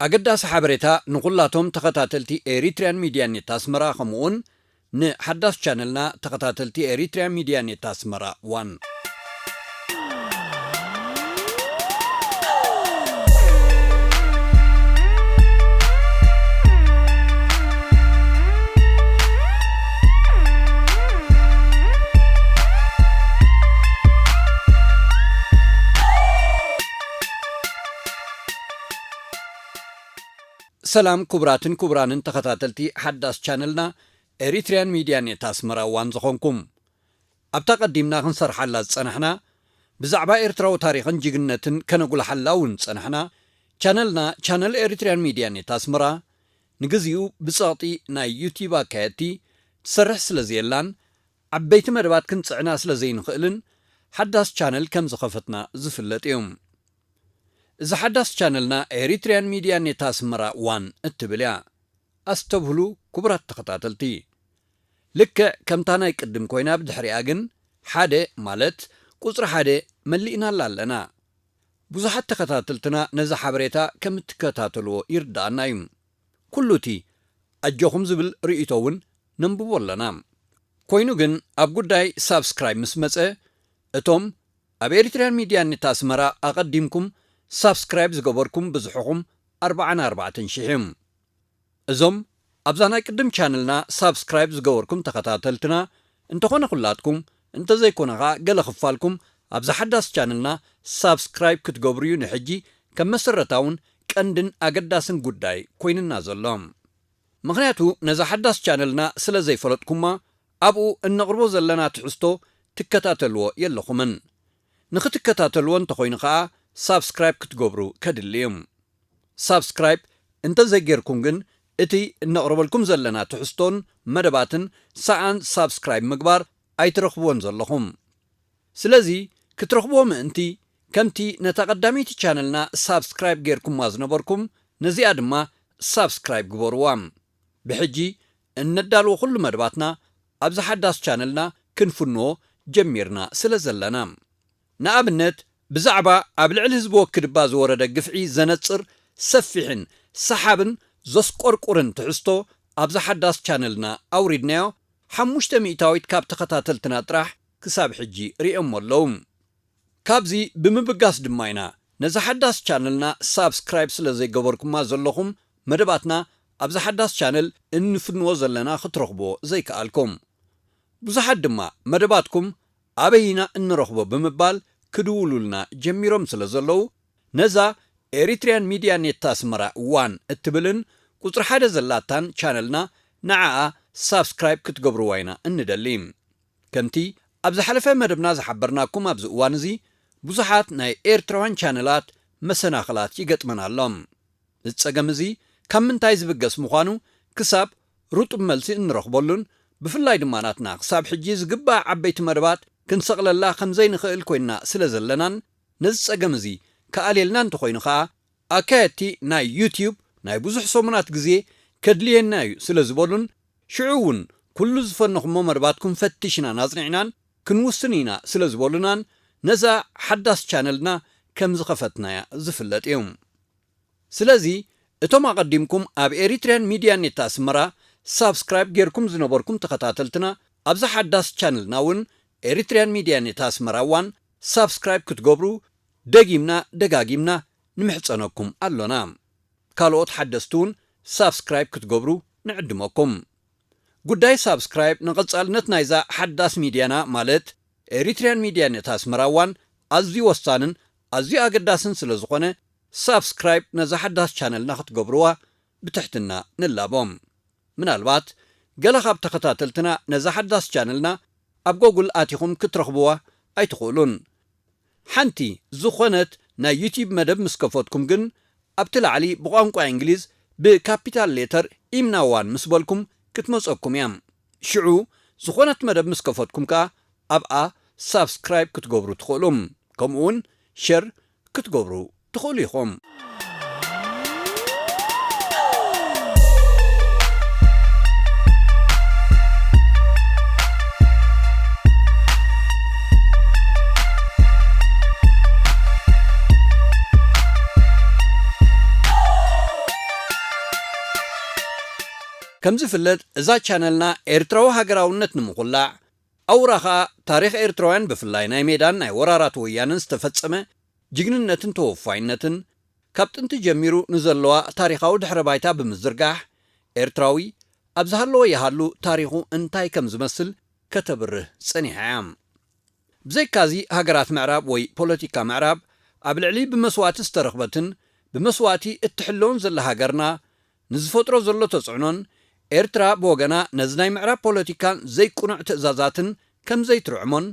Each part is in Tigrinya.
ኣገዳሲ ሓበሬታ ንኹላቶም ተኸታተልቲ ኤሪትሪያን ሚድያ ኔት ኣስመራ፣ ከምኡውን ንሓዳስ ቻነልና ተኸታተልቲ ኤሪትሪያን ሚድያ ኔት ኣስመራ ዋን። ሰላም ክቡራትን ክቡራንን ተኸታተልቲ ሓዳስ ቻነልና ኤሪትሪያን ሚድያ ኔት ኣስመራ ዋን ዝኾንኩም። ኣብታ ቀዲምና ክንሰርሓላ ዝጸናሕና ብዛዕባ ኤርትራዊ ታሪኽን ጅግንነትን ከነጉልሓላ እውን ዝጸናሕና ቻነልና ቻነል ኤሪትሪያን ሚድያ ኔት ኣስመራ ንግዚኡ ብጸቕጢ ናይ ዩቲዩብ ኣካየድቲ ትሰርሕ ስለ ዘየላን ዓበይቲ መደባት ክንጽዕና ስለ ዘይንኽእልን ሓዳስ ቻነል ከም ዝኸፈትና ዝፍለጥ እዩ። እዚ ሓዳስ ቻነልና ኤሪትሪያን ሚድያ ኔት ኣስመራ ዋን እትብል እያ። ኣስተብህሉ ክቡራት ተኸታተልቲ። ልክዕ ከምታ ናይ ቅድም ኮይና ብድሕሪኣ ግን ሓደ ማለት ቁጽሪ ሓደ መሊእናላ ኣለና። ብዙሓት ተኸታተልትና ነዚ ሓበሬታ ከም እትከታተልዎ ይርድኣና እዩ። ኩሉ እቲ ኣጆኹም ዝብል ርእይቶ እውን ነንብቦ ኣለና። ኮይኑ ግን ኣብ ጉዳይ ሳብስክራይብ ምስ መጸ እቶም ኣብ ኤሪትሪያን ሚድያ ኔት ኣስመራ ኣቐዲምኩም ሳብስክራይብ ዝገበርኩም ብዝሕኹም ኣርባዓን ኣርባዕተን ሽሕ እዮም። እዞም ኣብዛ ናይ ቅድም ቻነልና ሳብስክራይብ ዝገበርኩም ተኸታተልትና እንተኾነ ኩላትኩም እንተዘይኮነ ኸኣ ገለ ክፋልኩም ኣብዛ ሓዳስ ቻነልና ሳብስክራይብ ክትገብሩ እዩ ንሕጂ ከም መሰረታውን ቀንድን ኣገዳስን ጉዳይ ኮይንና ዘሎ። ምኽንያቱ ነዛ ሓዳስ ቻነልና ስለ ዘይፈለጥኩማ ኣብኡ እነቕርቦ ዘለና ትሕዝቶ ትከታተልዎ የለኹምን። ንኽትከታተልዎ እንተኾይኑ ኸኣ ሳብስክራይብ ክትገብሩ ከድሊ እዩ። ሳብስክራይብ እንተዘይጌርኩም ግን እቲ እነቕርበልኩም ዘለና ትሕዝቶን መደባትን ሰኣን ሳብስክራይብ ምግባር ኣይትረኽብዎን ዘለኹም። ስለዚ ክትረኽብዎ ምእንቲ ከምቲ ነታ ቀዳመይቲ ቻነልና ሳብስክራይብ ጌርኩማ ዝነበርኩም ነዚኣ ድማ ሳብስክራይብ ግበርዋ። ብሕጂ እነዳልዎ ኩሉ መደባትና ኣብዚ ሓዳስ ቻነልና ክንፍንዎ ጀሚርና ስለ ዘለና። ንኣብነት ብዛዕባ ኣብ ልዕሊ ህዝቢ ወክድባ ዝወረደ ግፍዒ ዘነጽር ሰፊሕን ሰሓብን ዘስቆርቁርን ትሕዝቶ ኣብዛ ሓዳስ ቻነልና ኣውሪድናዮ ሓሙሽተ ሚእታዊት ካብ ተኸታተልትና ጥራሕ ክሳብ ሕጂ ርእዮሞ ኣለዉ። ካብዚ ብምብጋስ ድማ ኢና ነዛ ሓዳስ ቻነልና ሳብስክራይብ ስለ ዘይገበርኩማ ዘለኹም መደባትና ኣብዛ ሓዳስ ቻነል እንፍንዎ ዘለና ክትረኽብዎ ዘይከኣልኩም። ብዙሓት ድማ መደባትኩም ኣበይ ኢና እንረኽቦ ብምባል ክድውሉልና ጀሚሮም ስለ ዘለዉ ነዛ ኤሪትሪያን ሚድያ ኔት ኣስመራ ዋን እትብልን ቁጽሪ ሓደ ዘላታን ቻነልና ንዓኣ ሳብስክራይብ ክትገብርዋ ኢና እንደሊ። ከምቲ ኣብ ዝሓለፈ መደብና ዝሓበርናኩም ኣብዚ እዋን እዚ ብዙሓት ናይ ኤርትራውያን ቻነላት መሰናኽላት ይገጥመና ኣሎ። እዚ ጸገም እዚ ካብ ምንታይ ዝብገስ ምዃኑ ክሳብ ርጡብ መልሲ እንረኽበሉን ብፍላይ ድማ ናትና ክሳብ ሕጂ ዝግባእ ዓበይቲ መደባት ክንሰቕለላ ከም ዘይንኽእል ኮይንና ስለ ዘለናን ነዚ ጸገም እዚ ክኣልየልና እንተኾይኑ ኸኣ ኣካየድቲ ናይ ዩትዩብ ናይ ብዙሕ ሰሙናት ግዜ ከድልየና እዩ ስለ ዝበሉን ሽዑ እውን ኩሉ ዝፈነኹሞ መደባትኩም ፈቲሽናን ኣጽኒዕናን ክንውስን ኢና ስለ ዝበሉናን ነዛ ሓዳስ ቻነልና ከም ዝኸፈትናያ ዝፍለጥ እዩ። ስለዚ እቶም ኣቐዲምኩም ኣብ ኤሪትሪያን ሚድያ ኔት ኣስመራ ሳብስክራይብ ጌርኩም ዝነበርኩም ተኸታተልትና ኣብዛ ሓዳስ ቻነልና እውን ኤሪትሪያን ሚድያ ኔት ኣስመራ ዋን ሳብስክራይብ ክትገብሩ ደጊምና ደጋጊምና ንምሕጸነኩም ኣሎና። ካልኦት ሓደስቲ እውን ሳብስክራይብ ክትገብሩ ንዕድመኩም። ጉዳይ ሳብስክራይብ ንቐጻልነት ናይዛ ሓዳስ ሚድያና ማለት ኤሪትሪያን ሚድያ ኔት ኣስመራ ዋን ኣዝዩ ወሳንን ኣዝዩ ኣገዳስን ስለ ዝኾነ ሳብስክራይብ ነዛ ሓዳስ ቻነልና ክትገብርዋ ብትሕትና ንላቦም። ምናልባት ገለ ካብ ተኸታተልትና ነዛ ሓዳስ ቻነልና ኣብ ጎጉል ኣቲኹም ክትረኽብዋ ኣይትኽእሉን። ሓንቲ ዝኾነት ናይ ዩትዩብ መደብ ምስ ከፈትኩም ግን ኣብቲ ላዕሊ ብቋንቋ እንግሊዝ ብካፒታል ሌተር ኢምና ዋን ምስ በልኩም ክትመጸኩም እያ። ሽዑ ዝኾነት መደብ ምስ ከፈትኩም ከኣ ኣብኣ ሳብስክራይብ ክትገብሩ ትኽእሉ። ከምኡ እውን ሸር ክትገብሩ ትኽእሉ ኢኹም። ከም ዝፍለጥ እዛ ቻነልና ኤርትራዊ ሃገራውነት ንምኹላዕ፣ ኣውራ ኸኣ ታሪኽ ኤርትራውያን ብፍላይ ናይ ሜዳን ናይ ወራራት ወያነን ዝተፈጸመ ጅግንነትን ተወፋይነትን፣ ካብ ጥንቲ ጀሚሩ ንዘለዋ ታሪኻዊ ድሕረ ባይታ ብምዝርጋሕ፣ ኤርትራዊ ኣብ ዝሃለወ ይሃሉ ታሪኹ እንታይ ከም ዝመስል ከተብርህ ጸኒሓ እያ። ብዘይካዚ ሃገራት ምዕራብ ወይ ፖለቲካ ምዕራብ ኣብ ልዕሊ ብመስዋእቲ ዝተረኽበትን ብመስዋእቲ እትሕለውን ዘላ ሃገርና ንዝፈጥሮ ዘሎ ተጽዕኖን ኤርትራ ብወገና ነዚ ናይ ምዕራብ ፖለቲካን ዘይቅኑዕ ትእዛዛትን ከም ዘይትርዕሞን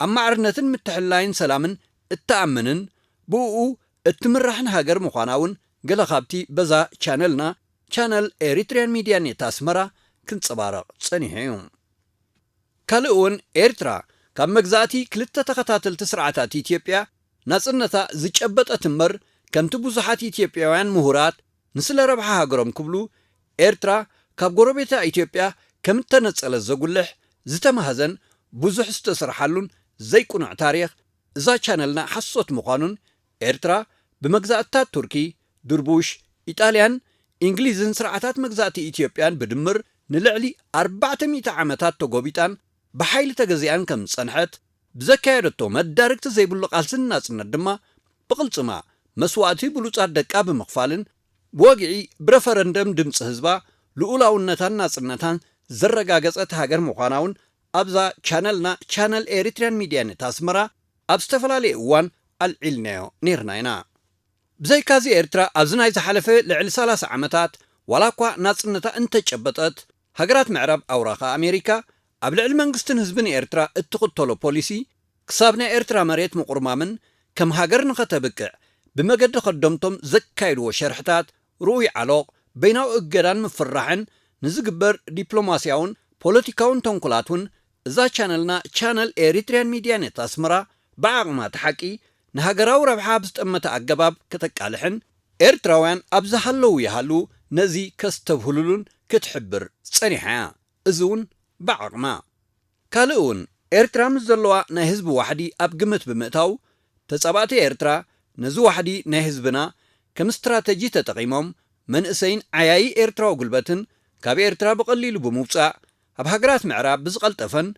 ኣብ ማዕርነትን ምትሕልላይን ሰላምን እትኣምንን ብእኡ እትምራሕን ሃገር ምዃና እውን ገለ ካብቲ በዛ ቻነልና ቻነል ኤሪትሪያን ሚድያ ኔት ኣስመራ ክንጸባረቕ ጸኒሑ እዩ። ካልእ እውን ኤርትራ ካብ መግዛእቲ ክልተ ተኸታተልቲ ስርዓታት ኢትዮጵያ ናጽነታ ዝጨበጠት እምበር ከምቲ ብዙሓት ኢትዮጵያውያን ምሁራት ንስለ ረብሓ ሃገሮም ክብሉ ኤርትራ ካብ ጎረቤታ ኢትዮጵያ ከም እተነጸለት ዘጉልሕ ዝተማህዘን ብዙሕ ዝተሰርሓሉን ዘይቅኑዕ ታሪኽ እዛ ቻነልና ሓሶት ምዃኑን ኤርትራ ብመግዛእትታት ቱርኪ፣ ድርቡሽ፣ ኢጣልያን እንግሊዝን ስርዓታት መግዛእቲ ኢትዮጵያን ብድምር ንልዕሊ ኣርባዕተ ሚእቲ ዓመታት ተጎቢጣን ብሓይሊ ተገዚኣን ከም ዝጸንሐት ብዘካየደቶ መዳርግቲ ዘይብሉ ቃልስን ናጽነት ድማ ብቕልጽማ መስዋእቲ ብሉጻት ደቃ ብምኽፋልን ብወግዒ ብረፈረንደም ድምጺ ህዝባ ልኡላውነታን ናጽነታን ዘረጋገጸት ሃገር ምዃና እውን ኣብዛ ቻነልና ቻነል ኤሪትሪያን ሚድያ ኔት ኣስመራ ኣብ ዝተፈላለየ እዋን ኣልዒልናዮ ኔርና ኢና። ብዘይካዚ ኤርትራ ኣብዚ ናይ ዝሓለፈ ልዕሊ ሰላሳ ዓመታት ዋላ እኳ ናጽነታ እንተጨበጠት፣ ሃገራት ምዕራብ ኣውራኻ ኣሜሪካ ኣብ ልዕሊ መንግስትን ህዝብን ኤርትራ እትኽተሎ ፖሊሲ ክሳብ ናይ ኤርትራ መሬት ምቑርማምን ከም ሃገር ንኸተብቅዕ ብመገዲ ከደምቶም ዘካየድዎ ሸርሕታት ርኡይ ዓሎቕ በይናዊ እገዳን ምፍርራሕን ንዝግበር ዲፕሎማስያውን ፖለቲካውን ተንኮላት እውን እዛ ቻነልና ቻነል ኤሪትሪያን ሚድያ ኔት ኣስመራ ብዓቕማ እቲ ሓቂ ንሃገራዊ ረብሓ ብዝጠመተ ኣገባብ ከተቃልሕን ኤርትራውያን ኣብ ዝሃለዉ ይሃሉ ነዚ ከስተብህሉሉን ክትሕብር ጸኒሓ እያ። እዚ እውን ብዓቕማ። ካልእ እውን ኤርትራ ምስ ዘለዋ ናይ ህዝቢ ዋሕዲ ኣብ ግምት ብምእታው ተጻባእቲ ኤርትራ ነዚ ዋሕዲ ናይ ህዝብና ከም ስትራተጂ ተጠቒሞም መንእሰይን ዓያዪ ኤርትራዊ ጉልበትን ካብ ኤርትራ ብቐሊሉ ብምውጻእ ኣብ ሃገራት ምዕራብ ብዝቐልጠፈን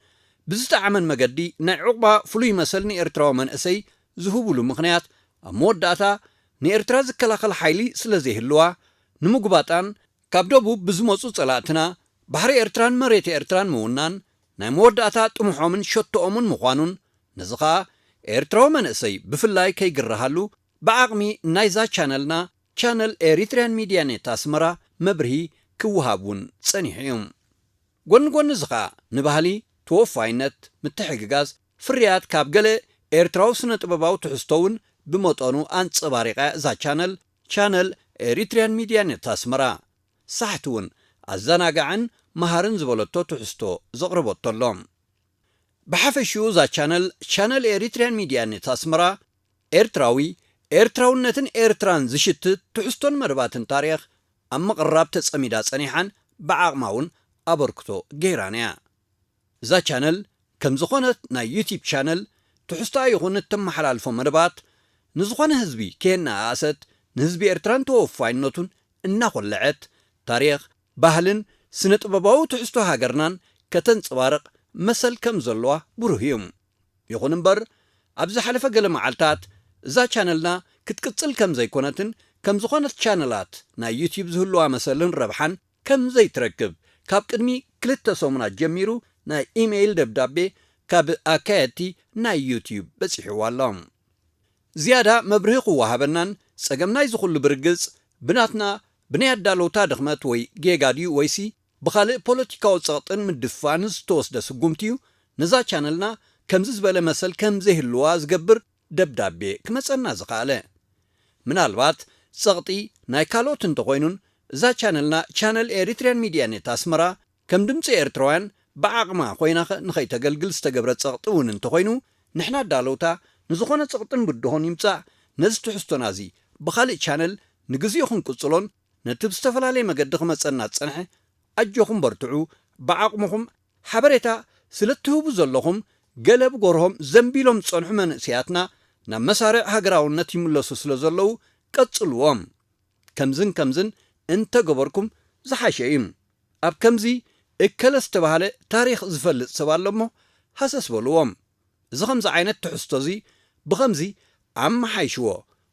ብዝጠዓመን መገዲ ናይ ዑቕባ ፍሉይ መሰል ንኤርትራዊ መንእሰይ ዝህቡሉ ምኽንያት ኣብ መወዳእታ ንኤርትራ ዝከላኸል ሓይሊ ስለ ዘይህልዋ ንምጉባጣን ካብ ደቡብ ብዝመጹ ጸላእትና ባሕሪ ኤርትራን መሬት ኤርትራን ምውናን ናይ መወዳእታ ጥሙሖምን ሸቶኦምን ምዃኑን ነዚ ኸኣ ኤርትራዊ መንእሰይ ብፍላይ ከይግረሃሉ ብዓቕሚ ናይዛ ቻነልና ቻነል ኤሪትሪያን ሚድያ ኔት ኣስመራ መብርሂ ክወሃብ እውን ጸኒሑ እዩ። ጎኒ ጎኒ እዚ ኸኣ ንባህሊ፣ ተወፋይነት፣ ምትሕግጋዝ፣ ፍርያት ካብ ገለ ኤርትራዊ ስነ ጥበባዊ ትሕዝቶ እውን ብመጠኑ ኣንጸባሪቓ እዛ ቻነል ቻነል ኤሪትሪያን ሚድያ ኔት ኣስመራ ሳሕቲ እውን ኣዘናጋዕን መሃርን ዝበለቶ ትሕዝቶ ዘቕረበቶ ኣሎ። ብሓፈሽኡ እዛ ቻነል ቻነል ኤሪትሪያን ሚድያ ኔት ኣስመራ ኤርትራዊ ኤርትራውነትን ኤርትራን ዝሽትት ትሕዝቶን መደባትን ታሪኽ ኣብ ምቕራብ ተጸሚዳ ጸኒሓን ብዓቕማ እውን ኣበርክቶ ገይራን እያ። እዛ ቻነል ከም ዝኾነት ናይ ዩቲብ ቻነል ትሕዝቶኣ ይኹን እተመሓላልፎ መደባት ንዝኾነ ህዝቢ ከየነኣኣሰት ንህዝቢ ኤርትራን ተወፋይነቱን እናኾለዐት ታሪኽ፣ ባህልን ስነ ጥበባዊ ትሕዝቶ ሃገርናን ከተንጸባርቕ መሰል ከም ዘለዋ ብሩህ እዩ። ይኹን እምበር ኣብ ዝሓለፈ ገለ መዓልታት እዛ ቻነልና ክትቅጽል ከም ዘይኮነትን ከም ዝኾነት ቻነላት ናይ ዩቲብ ዝህልዋ መሰልን ረብሓን ከም ዘይትረክብ ካብ ቅድሚ ክልተ ሰሙናት ጀሚሩ ናይ ኢሜይል ደብዳቤ ካብ ኣካየድቲ ናይ ዩቲብ በጺሕዋ ኣሎ። ዝያዳ መብርሂ ክወሃበናን ጸገም ናይዚ ኩሉ ብርግጽ ብናትና ብናይ ኣዳለውታ ድኽመት ወይ ጌጋ ድዩ ወይሲ ብኻልእ ፖለቲካዊ ጸቕጥን ምድፍፋእን ዝተወስደ ስጉምቲ እዩ ነዛ ቻነልና ከምዚ ዝበለ መሰል ከም ዘይህልዋ ዝገብር ደብዳቤ ክመጸና ዝኸኣለ። ምናልባት ጸቕጢ ናይ ካልኦት እንተኾይኑን እዛ ቻነልና ቻነል ኤሪትሪያን ሚድያ ኔት ኣስመራ ከም ድምጺ ኤርትራውያን ብዓቕማ ኮይና ኸ ንኸይተገልግል ዝተገብረ ጸቕጢ እውን እንተኾይኑ ንሕና ኣዳለውታ ንዝኾነ ጸቕጥን ብድሆን ይምጻእ ነዚ ትሕዝቶና እዚ ብኻልእ ቻነል ንግዜኡ ክንቅጽሎን ነቲ ብዝተፈላለየ መገዲ ክመጸና ዝጸንሐ ኣጆኹም በርትዑ ብዓቕምኹም ሓበሬታ ስለ እትህቡ ዘለኹም ገለ ብጎርሆም ዘንቢሎም ዝጸንሑ መንእሰያትና ናብ መሳርዕ ሃገራውነት ይምለሱ ስለ ዘለዉ ቀጽልዎም። ከምዝን ከምዝን እንተገበርኩም ዝሓሸ እዩ። ኣብ ከምዚ እከለ ዝተባህለ ታሪኽ ዝፈልጥ ሰብ ኣሎ እሞ ሃሰስ በልዎም። እዚ ከምዚ ዓይነት ትሕዝቶ እዚ ብኸምዚ ኣመሓይሽዎ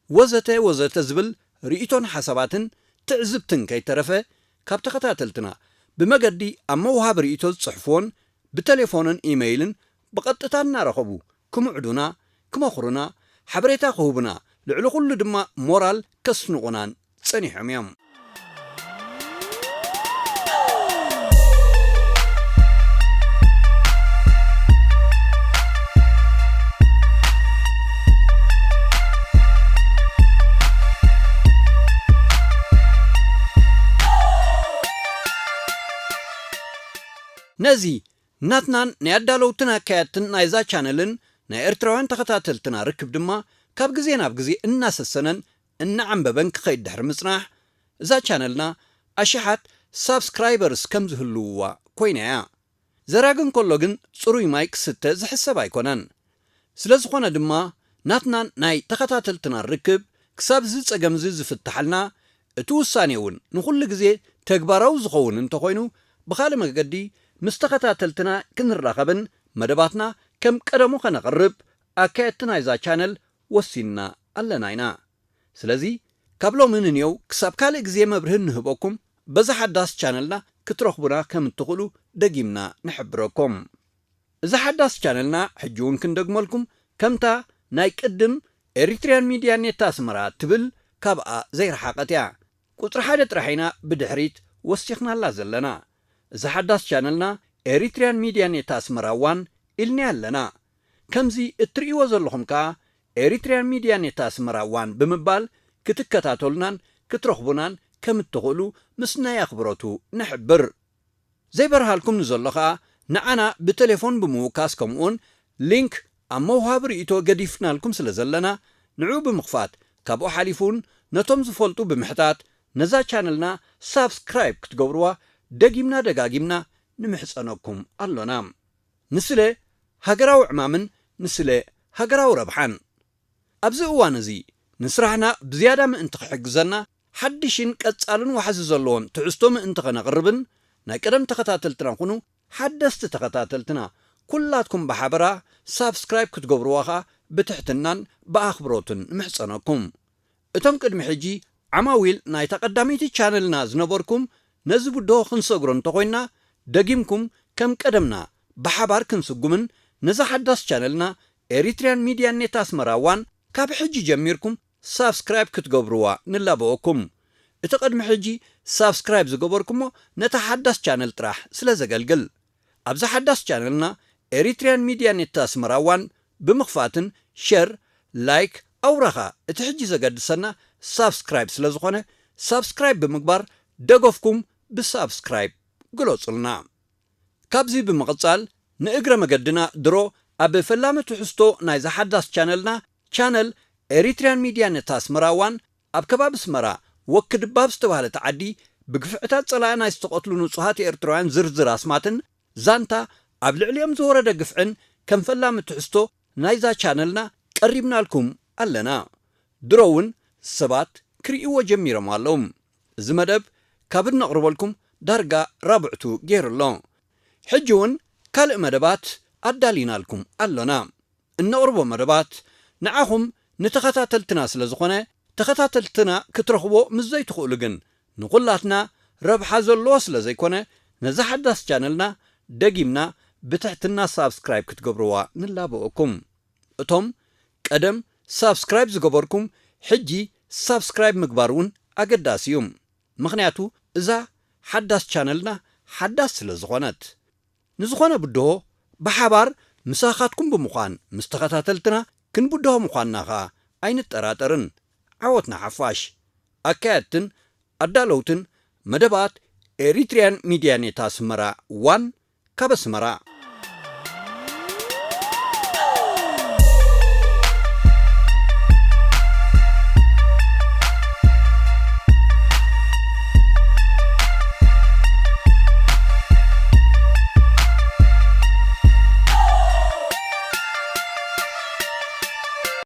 ወዘተ ወዘተ ዝብል ርእይቶን ሓሳባትን ትዕዝብትን ከይተረፈ ካብ ተኸታተልትና ብመገዲ ኣብ መውሃቢ ርእይቶ ዝጽሕፍዎን ብቴሌፎንን ኢመይልን ብቐጥታ እናረኸቡ ክምዕዱና፣ ክመኽሩና፣ ሓበሬታ ክህቡና፣ ልዕሊ ኩሉ ድማ ሞራል ከስንቑናን ጸኒሖም እዮም። ነዚ ናትናን ናይ ኣዳለውትን ኣካየድትን ናይዛ ቻነልን ናይ ኤርትራውያን ተኸታተልትና ርክብ ድማ ካብ ግዜ ናብ ግዜ እናሰሰነን እናዓንበበን ክኸይድ ድሕሪ ምጽናሕ፣ እዛ ቻነልና ኣሽሓት ሳብስክራይበርስ ከም ዝህልውዋ ኮይና እያ። ዘራግ እንከሎ ግን ጽሩይ ማይ ክስተ ዝሕሰብ ኣይኮነን። ስለ ዝኾነ ድማ ናትናን ናይ ተኸታተልትናን ርክብ ክሳብ እዚ ጸገም እዚ ዝፍታሓልና፣ እቲ ውሳኔ እውን ንኹሉ ግዜ ተግባራዊ ዝኸውን እንተኾይኑ፣ ብኻልእ መገዲ ምስ ተኸታተልትና ክንራኸብን መደባትና ከም ቀደሙ ከነቕርብ ኣካየድቲ ናይዛ ቻነል ወሲንና ኣለና ኢና። ስለዚ ካብ ሎሚ ንንየው ክሳብ ካልእ ግዜ መብርሂ እንህበኩም፣ በዛ ሓዳስ ቻነልና ክትረኽቡና ከም እትኽእሉ ደጊምና ንሕብረኩም። እዛ ሓዳስ ቻነልና ሕጂ እውን ክንደግመልኩም፣ ከምታ ናይ ቅድም ኤሪትሪያን ሚድያ ኔት ኣስመራ ትብል ካብኣ ዘይረሓቐት እያ። ቁጽሪ ሓደ ጥራሕ ኢና ብድሕሪት ወሲኽናላ ዘለና። እዛ ሓዳስ ቻነልና ኤሪትሪያን ሚድያ ኔት ኣስመራ ዋን ኢልናያ ኣለና። ከምዚ እትርእይዎ ዘለኹም ከኣ ኤሪትሪያን ሚድያ ኔት ኣስመራ ዋን ብምባል ክትከታተሉናን ክትረኽቡናን ከም እትኽእሉ ምስ ናይ ኣኽብሮቱ ንሕብር። ዘይበርሃልኩም ንዘሎ ኸኣ ንዓና ብቴሌፎን ብምውካስ ከምኡውን ሊንክ ኣብ መውሃቢ ርእይቶ ገዲፍናልኩም ስለ ዘለና ንዕኡ ብምኽፋት ካብኡ ሓሊፉ እውን ነቶም ዝፈልጡ ብምሕታት ነዛ ቻነልና ሳብስክራይብ ክትገብርዋ ደጊምና ደጋጊምና ንምሕጸነኩም ኣሎና። ንስለ ሃገራዊ ዕማምን ንስለ ሃገራዊ ረብሓን። ኣብዚ እዋን እዚ ንስራሕና ብዝያዳ ምእንቲ ክሕግዘና ሓድሽን ቀጻልን ዋሕዚ ዘለዎን ትሕዝቶ ምእንቲ ከነቕርብን ናይ ቀደም ተኸታተልትና ኩኑ ሓደስቲ ተኸታተልትና ኩላትኩም ብሓበራ ሳብስክራይብ ክትገብርዋ ኸኣ ብትሕትናን ብኣኽብሮትን ንምሕጸነኩም። እቶም ቅድሚ ሕጂ ዓማዊል ናይታ ቀዳመይቲ ቻነልና ዝነበርኩም ነዚ ብድሆ ክንሰግሮ እንተኾይንና ደጊምኩም ከም ቀደምና ብሓባር ክንስጉምን ነዛ ሓዳስ ቻነልና ኤሪትሪያን ሚድያ ኔት ኣስመራ ዋን ካብ ሕጂ ጀሚርኩም ሳብስክራይብ ክትገብርዋ ንላበወኩም። እቲ ቅድሚ ሕጂ ሳብስክራይብ ዝገበርኩሞ ነታ ሓዳስ ቻነል ጥራሕ ስለ ዘገልግል ኣብዛ ሓዳስ ቻነልና ኤሪትሪያን ሚድያ ኔት ኣስመራ ዋን ብምኽፋትን ሸር፣ ላይክ፣ ኣውራኻ እቲ ሕጂ ዘገድሰና ሳብስክራይብ ስለ ዝኾነ ሳብስክራይብ ብምግባር ደገፍኩም ብሳብስክራይብ ግለጹልና። ካብዚ ብምቕጻል ንእግረ መገድና ድሮ ኣብ ፈላሚ ትሕዝቶ ናይዛ ሓዳስ ቻነልና ቻነል ኤሪትሪያን ሚድያ ኔት ኣስመራ ዋን ኣብ ከባቢ ኣስመራ ወክድባብ ዝተባህለት ዓዲ ብግፍዕታት ጸላኢ ናይ ዝተቐትሉ ንጹሃት ኤርትራውያን ዝርዝር ኣስማትን ዛንታ ኣብ ልዕሊኦም ዝወረደ ግፍዕን ከም ፈላሚ ትሕዝቶ ናይዛ ቻነልና ቀሪብናልኩም ኣለና። ድሮ እውን ሰባት ክርእይዎ ጀሚሮም ኣለዉ። እዚ መደብ ካብ እነቕርበልኩም ዳርጋ ራብዕቱ ገይሩ ኣሎ። ሕጂ እውን ካልእ መደባት ኣዳሊናልኩም ኣሎና። እነቕርቦ መደባት ንዓኹም ንተኸታተልትና ስለ ዝኾነ ተኸታተልትና ክትረኽቦ ምስ ዘይትኽእሉ ግን ንኹላትና ረብሓ ዘለዎ ስለ ዘይኮነ ነዛ ሓዳስ ቻነልና ደጊምና ብትሕትና ሳብስክራይብ ክትገብርዋ ንላበወኩም። እቶም ቀደም ሳብስክራይብ ዝገበርኩም ሕጂ ሳብስክራይብ ምግባር እውን ኣገዳሲ እዩ። ምኽንያቱ እዛ ሓዳስ ቻነልና ሓዳስ ስለ ዝኾነት። ንዝኾነ ብድሆ ብሓባር ምሳኻትኩም ብምዃን ምስ ተኸታተልትና ክንብድሆ ምዃንና ኸኣ ኣይንጠራጠርን። ዓወት ንሓፋሽ። ኣካየድትን ኣዳለውትን መደባት ኤሪትሪያን ሚድያ ኔት ኣስመራ ዋን ካብ ኣስመራ።